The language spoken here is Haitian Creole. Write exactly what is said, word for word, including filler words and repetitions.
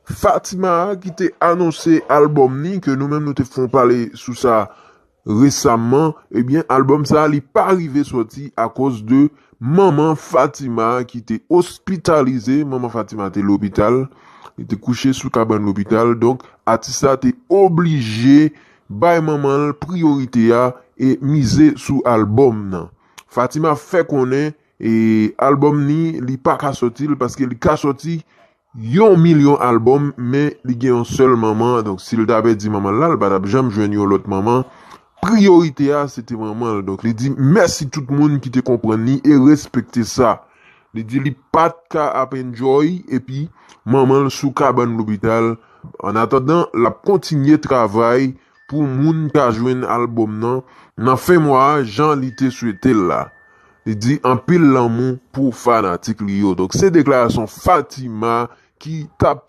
Fatima a ki te anonse albòm ni, ke nou menm nou te fon pale sou sa resaman, ebyen, albòm sa a li pa rive sòti akoz de manman Fatima a ki te ospitalize. Manman Fatima te lopital, li te kouche sou kabann lopital. Donk, atis la te oblije bay manman l priyorite a e mize sou albòm nan. Fatima fè konnen e albòm ni, li pa ka sòti l paske li ka sòti yon milyon albòm, men li gen yon sèl manman. Donk, si l ta pèdi manman l la, l pa t ap janm jwenn yon lòt manman. Priyorite a, se te manman l. Donk, li di mèsi tout moun ki te konprann li e respekte sa. Li di li pa t ka ap enjoy epi manman l sou kabann lopital. An atandan, l ap kontinye travay pou moun ka jwenn albòm nan nan fen mwa a, jan li te swete l la. Li di anpil lanmou pou fanatik li yo. Donk, se deklarasyon Fatima ki t ap